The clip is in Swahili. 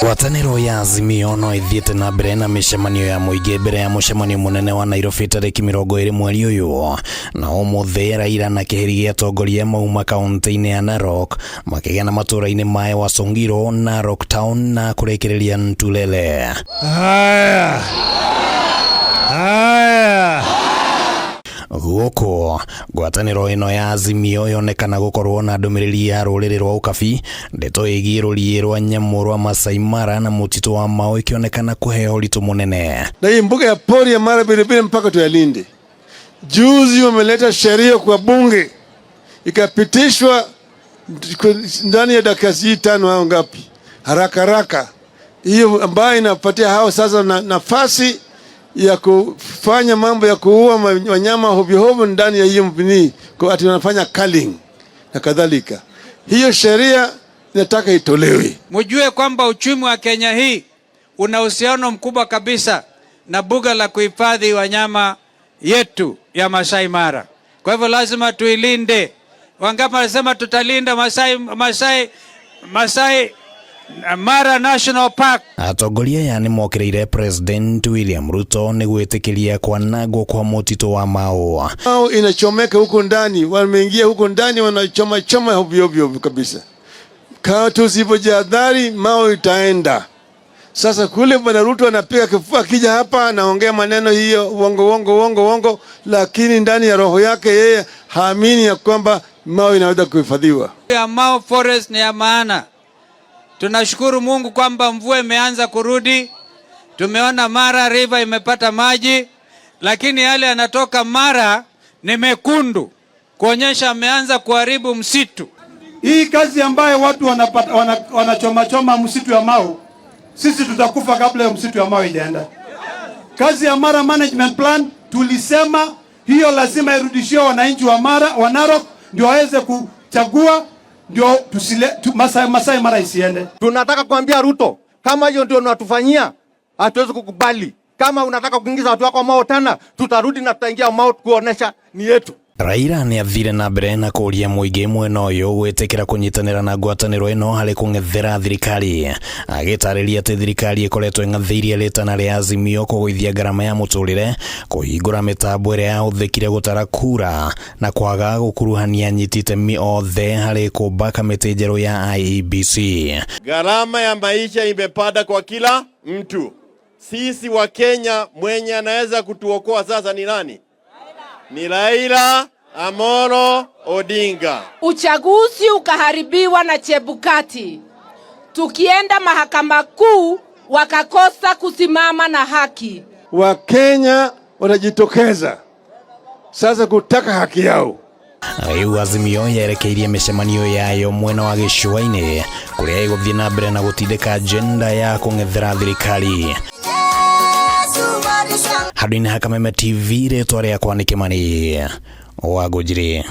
Ngwatanĩro ya Azimio no ĩthiĩte na mbere na mĩcemanio ya mũingĩ mbere ya mũcemanio mũnene wa Nairobi tarĩki 20 mweri ũyũ. Na ũmũthĩ Raila na kĩhĩri gĩa atongoria mauma kaunti-inĩ ya Narok makĩgĩa na matũũra-inĩ ma Ewasongiro, Narok Town na kũrĩkĩrĩria Ntulele. Haya. Haya. Gũkũ ngwatanĩro ĩno ya Azimio yonekana gũkorwo na ndũmĩrĩri ya rũrĩrĩ rwa ũkabi, ndeto ĩgiĩ rũriĩ rwa nyamũ rwa Masai Mara na mũtitũ wa Mau ĩkĩonekana kũheo ũritũ mũnene. Na hii mbuga ya pori ya Mara vile vile mpaka tuyalinde. Juzi wameleta sheria kwa bunge ikapitishwa ndani ya dakika sijui 5 au ngapi, haraka haraka, hiyo ambayo inapatia hao sasa nafasi ya kufanya mambo ya kuua wanyama hovyo hovyo ndani ya hiyo mbini, kwa ati wanafanya culling na kadhalika. Hiyo sheria inataka itolewe. Mjue kwamba uchumi wa Kenya hii una uhusiano mkubwa kabisa na mbuga la kuhifadhi wanyama yetu ya Masai Mara. Kwa hivyo lazima tuilinde. Wangapi wanasema tutalinda Masai Mara National Park? Atongoria aya nĩ mokĩrĩire President William Ruto nĩ gwĩtĩkĩria kwanangwo kwa mũtitũ wa Mau. Mau inachomeka huko ndani, wameingia huko ndani wanachoma choma ovyo ovyo kabisa. Kama tusipojihadhari Mau itaenda. Sasa kule Bwana Ruto anapiga kifua, akija hapa anaongea maneno hiyo uongo uongo uongo uongo, lakini ndani ya roho yake yeye haamini ya kwamba Mau inaweza kuhifadhiwa. Ya Mau Forest ni ya maana. Tunashukuru Mungu kwamba mvua imeanza kurudi. Tumeona Mara River imepata maji, lakini yale yanatoka Mara ni mekundu, kuonyesha ameanza kuharibu msitu. Hii kazi ambayo watu wanachoma choma msitu ya Mau, sisi tutakufa kabla ya msitu ya Mau ijaenda. Kazi ya Mara Management Plan tulisema hiyo lazima irudishiwe wananchi wa Mara, wa Narok, ndio waweze kuchagua, ndio Masai Mara isiende. Tunataka kuambia Ruto, kama hiyo ndio unatufanyia, hatuwezi kukubali. Kama unataka kuingiza watu wako Mau tena, tutarudi na tutaingia Mau kuonesha ni yetu. Raila nĩ athire na mbere na kũũria mũingĩ mwena ũyũ gwĩtĩkĩra kũnyitanĩra na ngwatanĩro ĩno harĩ kũng'ethera thirikari, agĩtarĩria atĩ thirikari ĩkoretwo ĩng'athĩirie rĩtana rĩa Azimio kũgũithia ngarama ya mũtũrĩre, kũhingũra mĩtambo ĩrĩa yahũthĩkire gũtara kura na kwaga gũkuruhania anyiti itemi othe harĩ kũmba kamĩtĩ njerũ ya IEBC. Gharama ya maisha imepanda kwa kila mtu. Sisi wa Kenya, mwenye anaweza kutuokoa sasa ni nani? Ni Raila Amolo Odinga. Uchaguzi ukaharibiwa na Chebukati. Tukienda mahakama kuu wakakosa kusimama na haki. Wakenya watajitokeza sasa kutaka haki yao. Rĩu Azimio yerekeirie mĩcemanio yayo mwena wa gĩcũa-inĩ kũrĩa ĩgũthiĩ na mbere na gũtindĩka agenda ya kũng'ethera thirikari. Handũ-inĩ ha Kameme TV, rĩtwa rĩakwa nĩ Kĩmani wa Ngũnjiri.